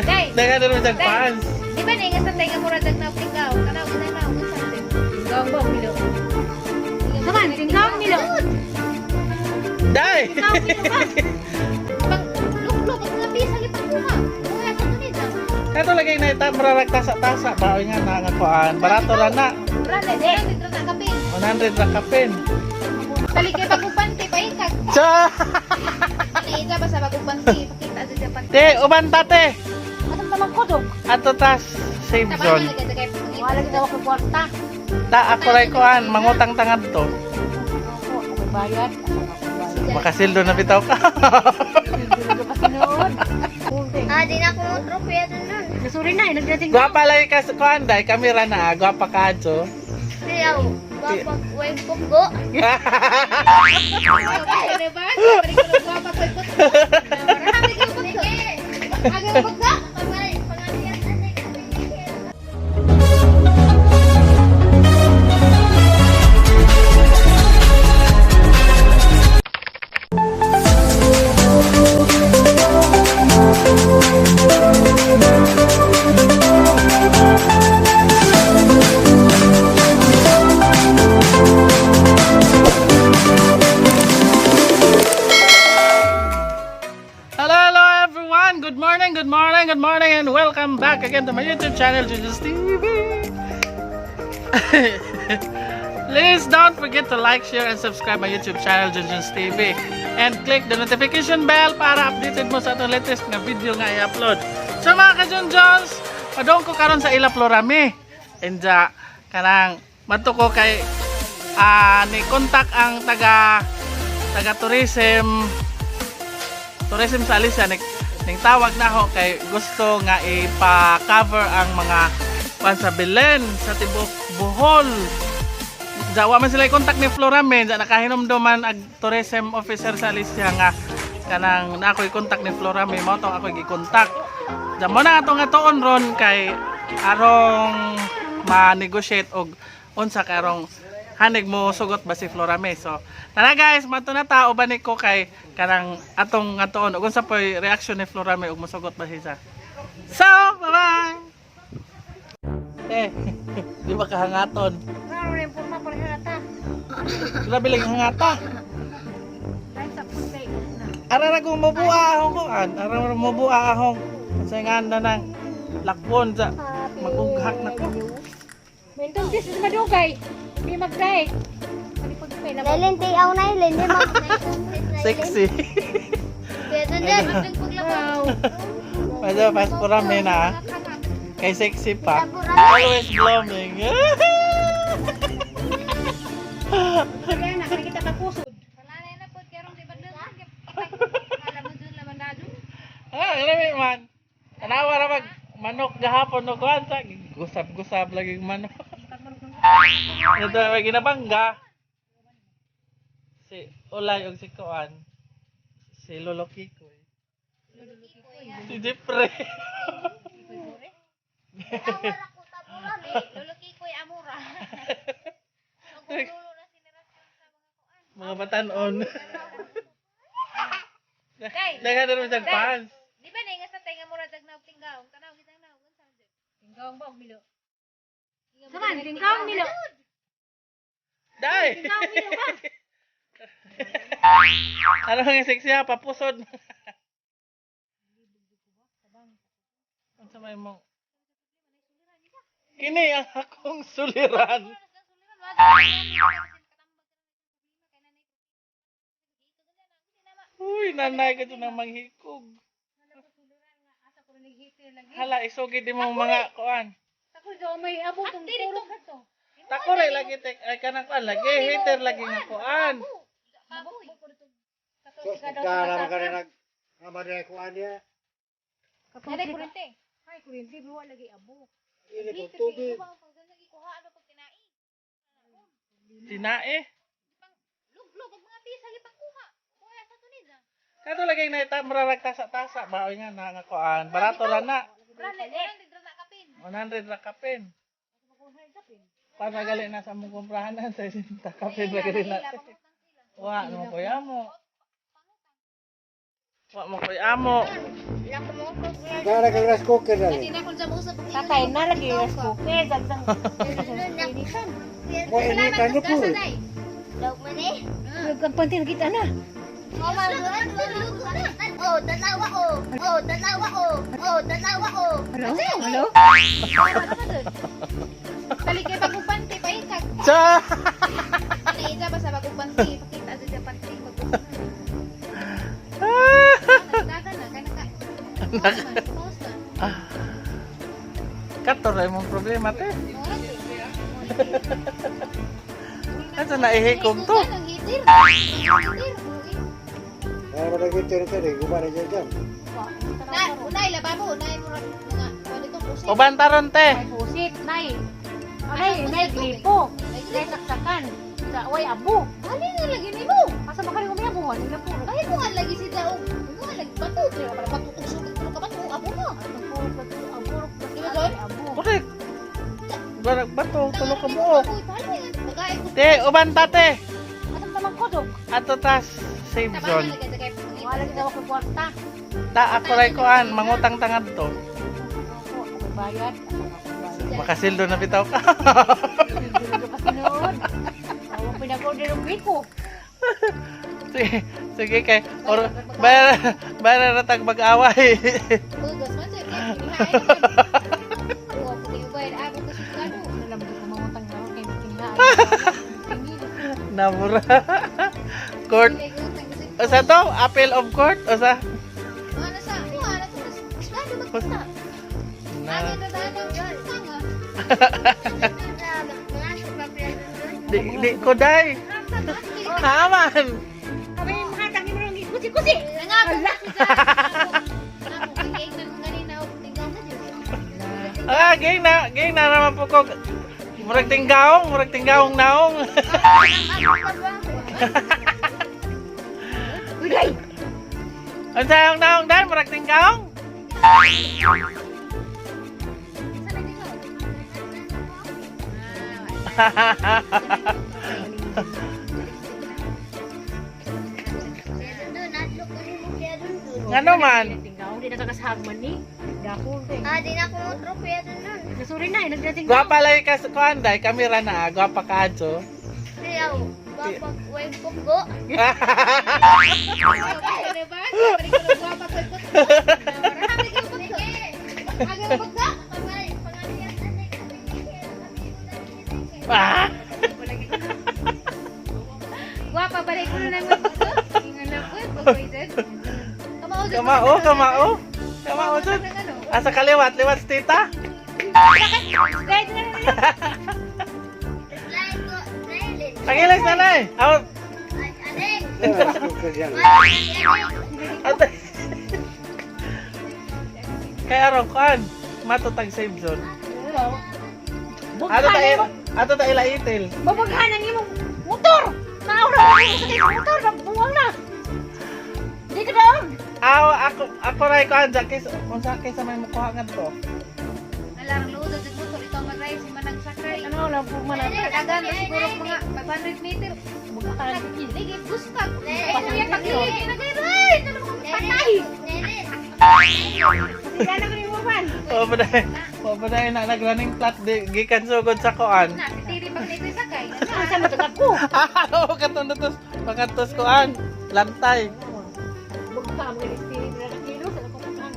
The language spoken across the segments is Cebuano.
Day. Daga na naman Day. fans. Di ba na sa tenga mura dag na tinggaw? Tanaw kita na unsa man. Tinggaw ba milo? Saman, tinggaw milo. Day! Tinggaw milo ba? Pang luklok ang mga bisa gipangkuha. Kuha sa tunid lang. Kato lagi na ita murarag tasa-tasa ba nga na nga kuan. Barato ra na. Rana, di na kapin. 100 ra kapin. Taligay bagong panty paikag. Cha! Naida ba sa bagong panty? Pakita sa panty. Te, uban ta te. Atong tamang kodok. Ato tas safe zone. Wala gid ako kwarta. Ta ako ray kuan, mangutang tangad to. Ako, ako may bayad. Ako may bayad. Makasildo na bitaw ka. Sildo pa sinuod. Ah, di na ako mo trophy ato nun. Nasuri na, eh, nagdating. Gwapa lagi ka sa kuan day, kamera na, gwapa ka adto. Ayaw, wapag way puggo. Hello, hello everyone! Good morning, good morning, good morning, and welcome back again to my YouTube channel, Juju's TV! Please don't forget to like, share, and subscribe my YouTube channel, Junjun's TV. And click the notification bell para updated mo sa atong latest nga video nga i-upload. So mga ka-Junjuns, padong ko karon sa Ila Florami. Enja, kanang madto ko kay ni contact ang taga taga tourism tourism sa Alicia ning, ning tawag na ho kay gusto nga ipa-cover ang mga kwan sa Belen sa tibok Bohol. Jawa man sila i-contact ni Floramen, ja nakahinomdom man ag tourism officer sa Alicia nga kanang na ako'y contact ni Floramen, mao tong ako'y gi-contact. Ja mo na atong atuon ron kay arong ma-negotiate og unsa karong hanig mo sugot ba si Florame. So, tara guys, mato na ta uban ko kay kanang atong atuon ug unsa po'y reaction ni Florame ug mosugot ba siya. So, bye-bye. Eh, di ba kahangaton? Klaro na yung porma para halata. Grabe lang hangata. Ay, sa putay. Na. Ara ra kung mobua ahong kuan, ara ra mobua ahong sa nga na nang lakbon sa magughak na ko. Mentong this is madugay. Hindi magdaig. Palipag pa na. Lelin, di aw na ilin, di ma. Sexy. Wow. Medyo pas purami na. Kay sexy pa. Always blooming. Kaya na, kaya kita kapusod. Ah, grabe man. Tanawa ra mag manok gahapon no kuan sa gusab-gusab lagi manok. Ito may ginabangga. Si Ulay og si Kuan. Si Lolo Kikoy. Si Jeffrey. Mga batanon. Daga na naman siyang fans. Di ba na sa tenga mura dag na tinggaw? Tanaw kita na unsa man. Tinggaw ba milo? Saman, tinggaw milo. Day! Tinggaw milo ba? Ano nga sexy ha? Papusod. Unsa may mo? Kini ang akong suliran. Uy, nanay ka na manghikog. Hala, isugid di mo mga kuan. Ako daw may abot ang puro to. Tako ray lagi tek ay kanang kuan lagi hater lagi nga kuan. Nanay kurente. Ay, kuryente, pero wala lagi abo. Tinae. Luglog ang mga bisa gipangkuha. Kuha sa tunid lang. Kato lagi na ita murarag tasa-tasa ba oy nga na nga kuan. Barato ra na. Rana, 100 ra kapin. 100 ra kapin. Para gali na sa among kumprahanan sa sinta kapin lagi rin na. Wa no kuya mo. Wa mo koy amo. Di na ako mo trophy. Nara kang rice cooker na Di na akong sa usap. Tatay na lagi rice cooker. Dagdang. Mo initan na po. Dog man eh. Ang pantin kita na. Oh, tanawa oh. Oh, tanawa oh. Oh, tanawa oh. Hello? Hello? Talikay bagong panty, paikag. Cha! Naida ba sa bagong panty? Pakita sa panty. Bagong Nagdagan na, kana ka. Pause na. Kato ra imong problema te. Asa na ihikom to? Ang hitir. Hitir. Nara ba naging tirita eh, gumana dyan dyan. Na, unay lababo, unay murag mga ano to pusit. Uban taron te. May pusit, nay. Nay, nay gripo. Nay saksakan. Sa way abo. Ali nga lagi nimo. Asa ba kali kumaya buwan? Nila puro. Ay mo nga lagi si Daog. Mo nga lagi bato, pero para bato tug sugod ka bato abo mo. Di ba, John? Abo. Correct. Barag bato, tulo ka buok. Bagay ko. Te, uban ta te. Asam tamang kodok. Ato tas safe zone. Wala gid ako kwarta. Ta ako ray kuan, mangutang tangad to. Ako, ako bayad. Ako bayad. Makasildo na bitaw ka. Hindi ko pa sinuod. Ako pinag-order og biko. Sige, sige kay or bayar bayar ra tag mag-away. Bugas man sir, kay kinihain. Oo, ko bayad ako kasi kado. Alam ko mangutang na kay kinihain. Namura. Court. Usa to? Appeal of court? Usa? Ano sa? Ano sa? Kado magkita. Na, Ano na na tanga. di, di ko day. Haman. Abi mahatag nimo rong kusi-kusi. Nangako kasi sa. Nako kay nang ganina og tinggaw sa Diyos. Ah, gay na naman po ko. Murag tinggaong naong. Uy, day. Ang sayang naong day, murag tinggaong. Ngano man? Tinggaw di nakakasahag man ni. Dako kay. Ah, di na ako mo trophy dun dun. Nasuri na eh, nagdating. Gwapa lagi ka sa kuan day, kamera na, gwapa ka adyo. Ayaw, wapag way puggo. Ah! Guwapa ba rin ko na nang Kamao, kamao. Kamao dun. Asa kaliwat, liwat si tita. Guys, na na na. Pagilas na nay. Out. Nara rice cooker dyan. Ate. Kaya aron kuan, matutag safe zone. Ato ta ato ta ila itil. Babaghan ang imong motor. Naura ko sa kay motor, nabuwang na. Di ka daog. Aw, ako ako ray kuan ja kay unsa kay sa may mukuha ngadto. Alarang luod sa motor ikaw mag-drive si Manang Sakay. Ano lang po man. Dagan na siguro mga 500 meter. Nagkilig, gusta. Ay, kuya, paglilig. Nagay, ano mo patay. Sila na ko nimo man. O ba day? O ba day na nag-running flat di gikan sugod sa kuan. Na, si Tiri pag nito sakay. Asa mo ko? Ah, oo kato na tos pangatos kuan. Lantay. Bugka mo ni Stevie na kilo sa ko kan.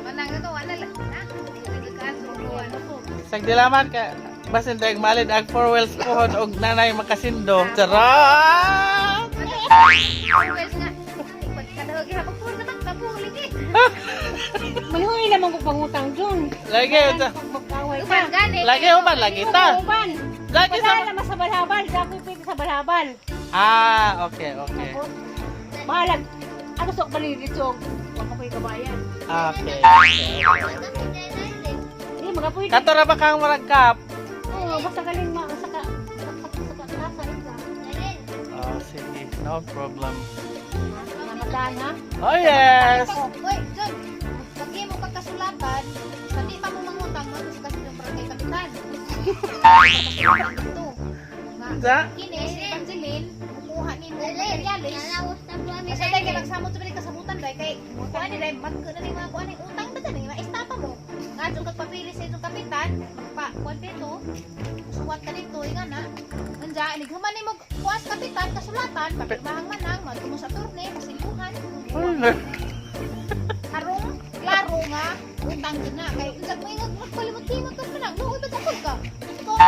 Manang ito, wala lang. Na, nagkaan sa Sagdilaman ka basin dayag malid ag four wheels pohon og nanay makasindo. Charot! Well, nga. Pagkatawag ka, pagpuro naman, papulig eh. Maluoy lamang ko pangutang dun. Lagi unsa Magkaway ka. Uban gani. lagi uban lagi ta. Uban. Lagi sa Wala naman sa balhabal. Sa ako pwede sa balhabal. Ah, okay, okay. Tapos, bahalag. Ako sa paligid dito. Wala ko yung kabayan. Okay. Okay. Hindi, magapuyo. Kato ra ba kang murag kap? Oo, basta galing ma... Saka... Saka... Saka... Saka... Saka... Oh, sige. No problem. Namataan ha? Oh, yes! Uy, John, pag mo pagkasulatan, sa di pa mo mangutang, matus kasi yung barangay kapitan. Pagkasulatan dito. Nga, Sa? Kini, si Evangeline, kumuha ni mo materyales. Kasi tayo samot sa kasabutan dai kay kuan ni dai magko na ni mga kuan ni utang ba tani maistapa mo. Nga kag papili sa imong kapitan, magpa kuan dito. Suwat ka dito inga na. Anja inig human nimo kuas kapitan kasulatan, papirmahang manang, madto mo sa turne, pasiluhan. Karong klaro nga utang gid na kay unsa mo ingag magpalimot-limot ka manang, luoy ba ka ka? Ikaw ka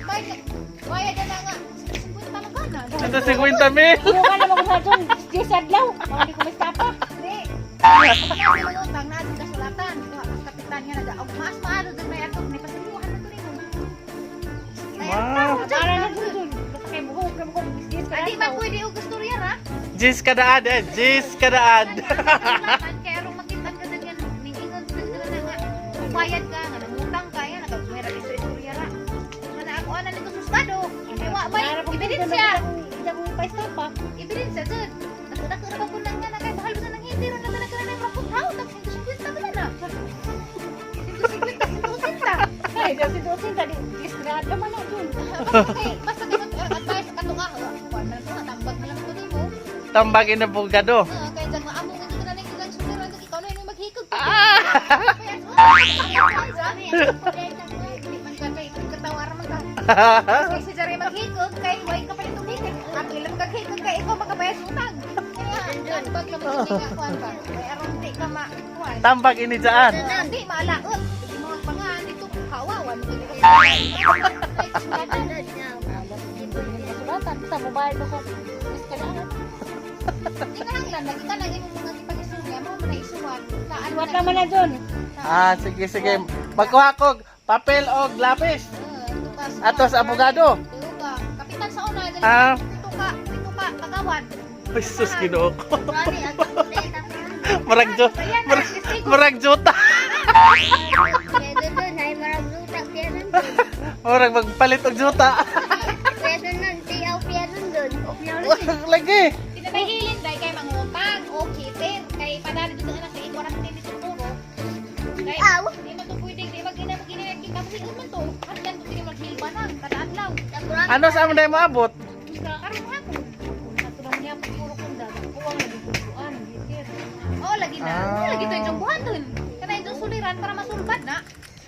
bayad bayad na nga 50 lang ka na. Ito 50 mil. Buka na mo sa Jun, 10 adlaw. Hindi ko mistapa. Hindi. Pag na utang na kasulatan, kuha ka sa kapitan nga naga. Og mas maano dun may atok ni pasiluhan na to nimo. Wow. Para na Jun Jun. Basta kay buhok na mo ko 10 ka. Adi man pwede og istorya ra. Jis kadaad eh. Jis kadaad. Kasulatan kay arong makita ka dun yan ningingon sa na nga. Bayad ka nga nangutang ka yan nagagmera ka sa istorya ra. Mana ako ana nito sustado. Kay wa may ebidensya. Hindi ko ipa-stapa. Ebidensya jud. Dako-dako ra ba kunang nga na kay bahal ba sa nang hindi ra na talaga na nang rapot haw tag 150 ba na. 150 180. Ay, kasi dosin tadi 10 ka adlaw man na Jun. Basta kay advice kato nga kuan man to tambag na lang to nimo. Tambag in abogado. Ah, kaya dyan maamo nga dito na lang yung suliran ikaw na yung maghikog. Ah! Katawara man ka. Kasi dyan rin maghikog kay way ka pa rin tumikig. Ato ilang maghikog kay ikaw makabayad sa utang. Kaya tambag lang mo nga kuan ba. Kay aron di ka ma kuan. Tambag ini dyan. Hindi maalaot. Hindi mo ang pangan dito kawawan mo. Kasulatan basta mobayad mo ko 10 ka na. Di ka lang lang lagi ka lang imong mga gipag-istorya mo man isuwat. Saan Suwat naman na Jun. Ah, sige, sige. Magkuha ko papel og lapis. Ato sa abogado. Tuka. Kapitan sa una, dali. Ah. Pito ka, kagawad. Ay, sus, ginoo ko. Sorry, ang problema. Murag jo, Ayan, murag, murag jota. Kaya doon, ay maraglutak siya nun doon. Murag magpalit og jota. Kaya doon nun, tiyaw siya nun doon. Lagi. Pinapahilin dahil kay mangutang o kitin. Kay padali dito na sa i-quarantine dito puro. Kay, Aw. di man to pwede, di magina magina kita kasi man to. Hatlan to kini maghilba nang kada adlaw. Ano sa amon mo abot? Karon hapon. Ato lang niya puro kong dagat. Kuwang lagi kuan, gitir. Oh, lagi na. Ah. Oh, lagi to yung buhan dun. Kana yung suliran para masulbad na.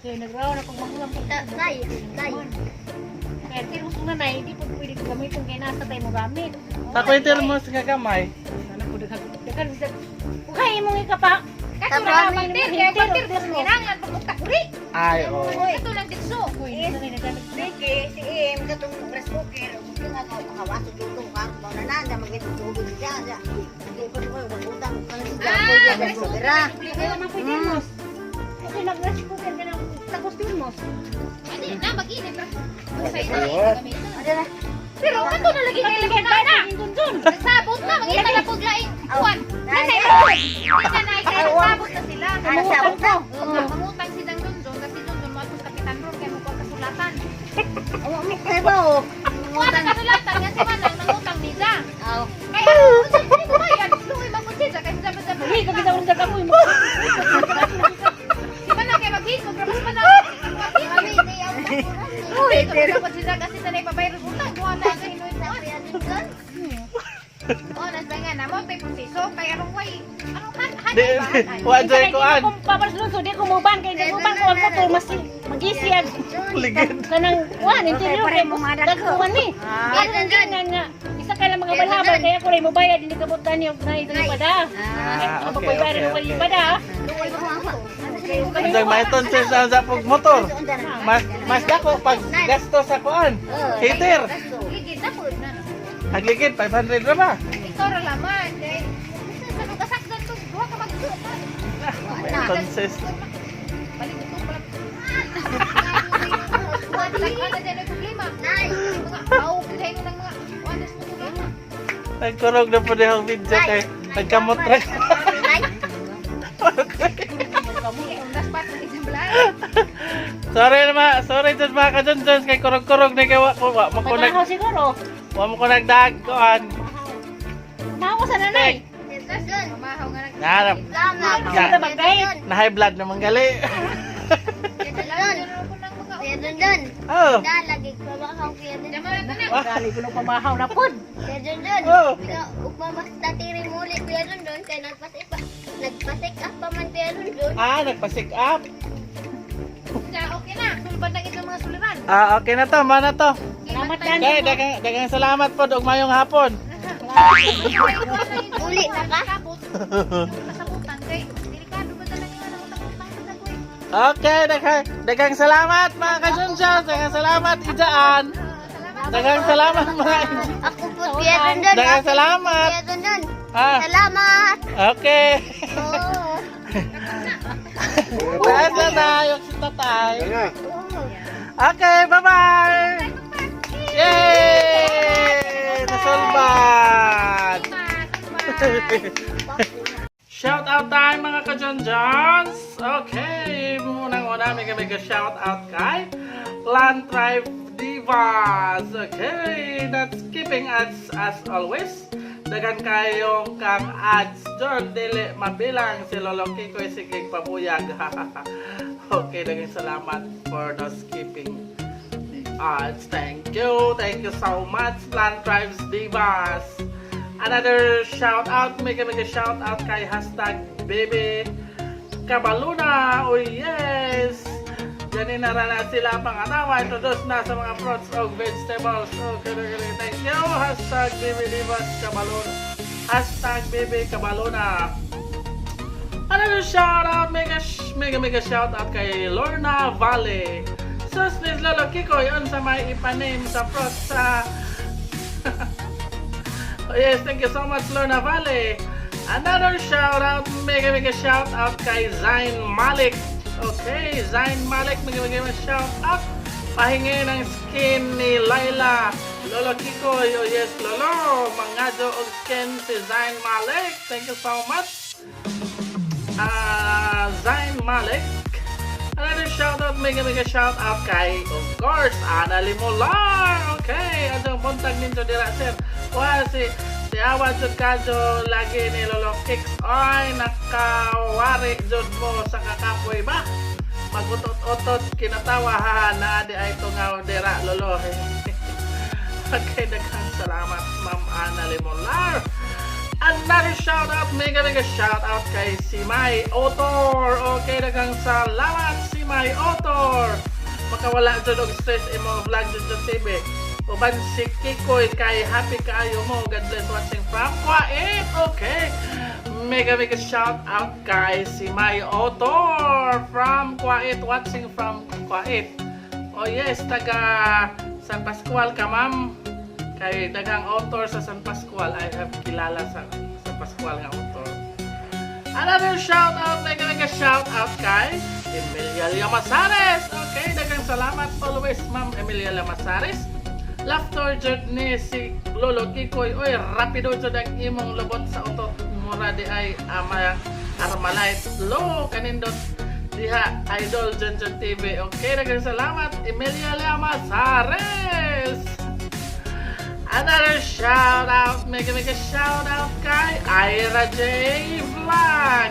Kaya nagraw na pag magulang ko. Kay, kay. Kaya tiro ko nga na, hindi po pwede ko gamitin kaya nasa tayo mo gamit. Sa kwinter mo sa gamay. Sana ko daghan daghan bisa. Kaya imong ikapa. Kato ra pantir, kay pantir kinahanglan pag magtakuri. Ay, oh. Kato lang ditso. Uy, ito na nagamit. Sige, si M, katong press cooker, kung nga ka makawaso dito, ka na na, na magitugod siya, siya. Hindi ko ko magutang ka na siya, Ah, pwede rice sa cooker, ah. Kaya naman pwede mo. Okay, nag-rice cooker ka ng tagos mo. Adi na mag-init ra. Say na Ayun. gamiton. Ada na. Pero kato na lagi kay lagi na na. Dun dun. Nagsabot na mangita na pug laing kuan. Nanay na nay kay nagsabot na sila. Ano sabot na? Oo, mangutang si Dang Dondon kasi Dondon mo atos kapitan ron kay mo kuha kasulatan. Awa mo kay ba oh. Kuha na kasulatan nga si Manang nangutang niya. Aw. Kay ano unsa dili ko bayad? Luoy man pud siya kay sa sa Uy, kagita ko sa kamoy mo. Si Manang kay maghikog ra mas Manang. Mami, tiyaw Uy, pero pud siya kasi tanay pabayro utang kuha na ang hinuy kuan. Oh, nasa nga na mo tay proseso kay arong way. Anong han han Di, ba? di, wa joy kuan. Kung papaslunso, di ko muban. Kaya di muban ko ang motor, mas mag-isiyag. Ligid. Kanang, kuan, interior, kay dagkuan ni. Ah. Ano nga nga, isa ka lang mga balabal, kaya ko rin mo bayad, hindi ka butan yung na ito yung pada. Ah, Ano okay, ba okay, okay, okay. pada? Ang maiton sir sa sa pag motor. Mas mas dako pag gasto sa kuan. Heater. Ligid na pud na. Agligid 500 ra ba? Ikaw ra laman kay sa nung kasakdan to duha ka magsuot. Maiton sis. Balik ito pala. Wala dyan ay problema. Nay. Mga aw kay mo ng mga wanas mo tulad. Nagkurog na po ang video kay nagkamot ra. Nay. Undas pa sa isang vlog. Sorry na ma, sorry jud mga kadondons kay kurog-kurog na kay wa ko wa mo ko nag Pagkaho siguro. wa mo ko nagdag kuan. Mahaw sa nanay. Mamahaw nga nag. Nahanap. Tama. Na, Sa bagay. na high blood naman gali. Lalo na ko ng mga Kuya Dondon. Oh. Lagi pamahaw, Kuya Dondon. Gali ko nung pamahaw na pod. Kuya Dondon. Oh. Ikaw, ugma mas tatiri muli, Kuya Dondon. Kaya nagpasik up pa man, Kuya Dondon. Ah, nagpa-sick up. Ja, okay na. Sulbad na itong mga suliran. Ah, okay na to, mana to. Salamat yan. Okay, daghang daghang salamat po ug mayong hapon. Uli na ka? Kasabutan kay delikado ba talaga yung utang-utang sa dagway. Okay, daghang daghang salamat, mga kajunjons. Daghang salamat, ijaan. Salamat. Daghang salamat, mga Ako po, Kuya Dondon. Daghang salamat. Kuya Dondon. Ah, Salamat. okay. Oo. Taas na tayo, si tatay. Yan na. Okay, bye-bye! Yay! Nasulbad! Shout out tayo, mga kajonjons! Okay, unang-una may kami shout out kay Land Tribe Divas. Okay, that's keeping us as always. Dagan kayong kang ads doon, dili mabilang si Lolo Kiko sige pabuyag. Okay, daghang salamat for not skipping the ads. Thank you so much, Plant Tribes Divas. Another shout out, mega mega shout out kay #BabyKabaluna. Oh yes! Diyan na na sila pangatawa. Introduce na sa mga fruits o vegetables. Okay. Thank you. #BabyDivasKabaluna. #BabyKabaluna. Another shout out, mega mega mega shout out kay Lorna Valle. Sus ni Lolo Kiko, yun sa may ipanim sa fruits sa. Oh, yes, thank you so much, Lorna Valle. Another shout out, mega mega shout out kay Zain Malik. Okay, Zain Malik, mega mega shout out. Pahingi ng skin ni Laila. Lolo Kiko, oh yes, Lolo. Mangadyo og skin si Zain Malik. Thank you so much. Ah, Zain Malik. Another shout out, mega mega shout out kay, of course, Ana Limolar. Okay, atong buntag ninyo dira, sir. Wa si Awa jud kadyo lagi ni Lolo Kicks. Ay, nakawari jud mo sa kakapoy ba? Magutot-otot kinatawa ha na di ay tungaw dira, Lolo. Okay, daghang salamat, Ma'am Ana Limolar. Another shout out, mega mega shout out kay Simay Otor. Okay, daghang salamat, Simay Otor. Makawala jud og stress imong vlog, Junjun TV. Uban si Kikoy kay happy kaayo mo. God bless, watching from Kuwait. Okay. Mega mega shout out kay Simay Otor from Kuwait, watching from Kuwait. Oh yes, taga San Pascual ka, ma'am. Kay daghang author sa San Pascual. I have kilala sa San Pascual nga author. Another shout out, mega mega shout out kay Emilia Llamazares. Okay, daghang salamat always, Ma'am Emilia Llamazares. Laughter jud ni si Lolo Kikoy. Oy, rapido jud ang imong lubot sa utot. Mura di ay ama Armalite. Lo, kanindot diha, Idol Junjun TV. Okay, daghang salamat, Emilia Llamazares. Another shout out, mega mega shout out kay Ira J Vlog.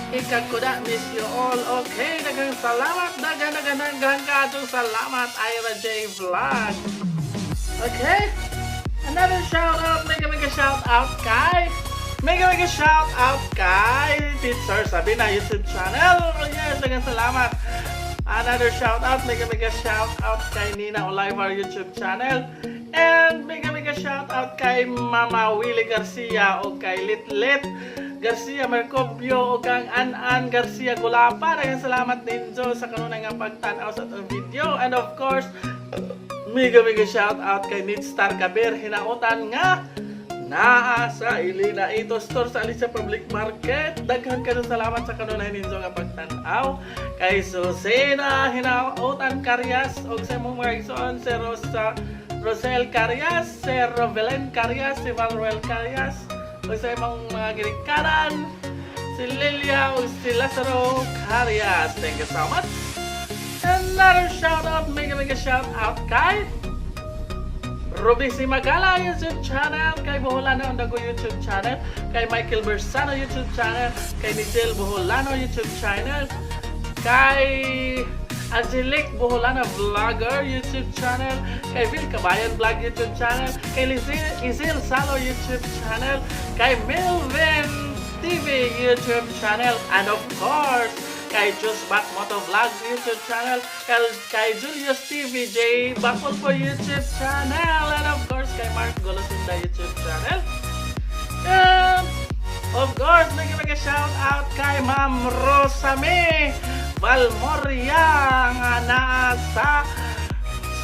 Ikakuda, miss you all. Okay, daghang salamat, daghang daghang daghang kadong salamat, Ira J Vlog. Okay, another shout out, mega mega shout out kay mega mega shout out kay Teacher Sabina YouTube channel. Oh yes, daghang salamat. Another shout out, mega mega shout out kay Nina Olivar YouTube channel. And mega mega shout out kay Mama Willie Garcia o kay Litlit Garcia Mercobio o kang An-An Garcia Gulapa. Daghang salamat ninyo sa kanunay nga pagtan-aw sa atong video. And of course, mega mega shout out kay Nid Star Kabir Hinautan nga naa sa Ilina Ito Store sa Alicia Public Market. Daghan kayo salamat sa kanunay ninyo nga pagtan-aw. Kay Susena Hinautan Carias og sa imong mga igsoon si Rosa Rosel Carias, si Rovelen Carias, si Valruel Carias, ug sa imong mga ginikanan, si Lilia ug si Lazaro Carias. Thank you so much. Another shout out, mega mega shout out kay Ruby Simagala YouTube channel, kay Boholano Andago YouTube channel, kay Michael Bersano YouTube channel, kay Nigel Boholano YouTube channel, kay Angelique Boholana Vlogger YouTube channel, kay Bill Kabayan Vlog YouTube channel, kay Lizzie Izil Salo YouTube channel, kay Melvin TV YouTube channel, and of course, kay Just Bat Moto Vlog YouTube channel, kay Julius TV J Bakol po YouTube channel, and of course, kay Mark Golosinda YouTube channel. And of course, mega mega shout out kay Ma'am Rosame Valmoria nga naa sa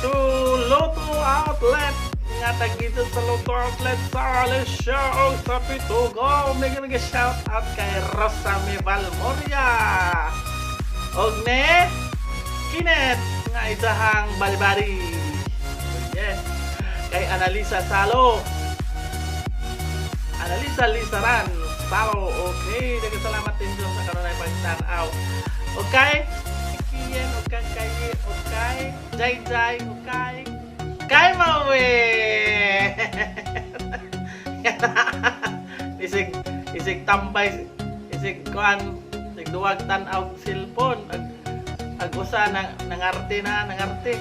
Suluto Outlet nga tagito sa Lotto Outlet sa Alicia o sa Pitugo. Mega mega shout out kay Rosame Valmoria. Og ne Kinet nga isahang balibari. Yes. Kay Analisa Salo. Analisa Lisaran Salo. Okay, nagkasalamat din dyan sa kanunay pagtanaw. Okay? Kiyen, okay, kay, okay. Jai Jai, okay. Kay Mawe! Isig, isig tambay, isig kuan, isig duwag tan-aw cellphone. Ag usa nang nangarte na, nangarte.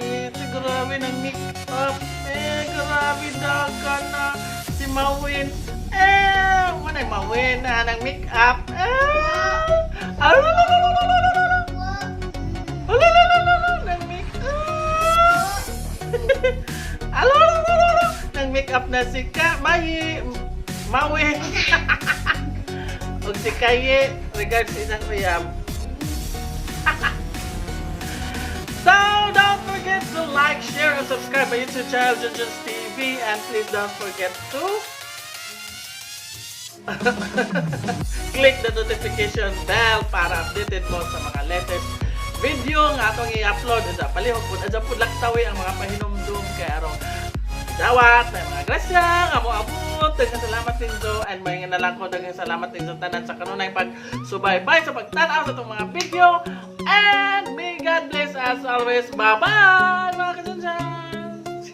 Eh, grabe ng make up. Eh, grabe daga na si Mawin. Eh, manay Mawin na ng make up. Eh, alalalalalalalala. Alalalalala, ng make up. Alalalalala, ng make up na si Ka Mayi Mawin. Ug si Kaye, regards sa isang uyab. So, don't forget to like, share, and subscribe my YouTube channel, Junjun's TV. And please don't forget to click the notification bell para updated mo sa mga latest video nga atong i-upload. Adya palihog pud, adya pud laktawi ang mga pahinumdum kay arong dawat na mga grasya nga mo abot. Daghang salamat ninyo and may na lang ko, daghang salamat ninyo tanan sa kanunay pagsubaybay sa pagtan-aw sa atong mga video and may God bless us always. Bye bye, mga kajunjans.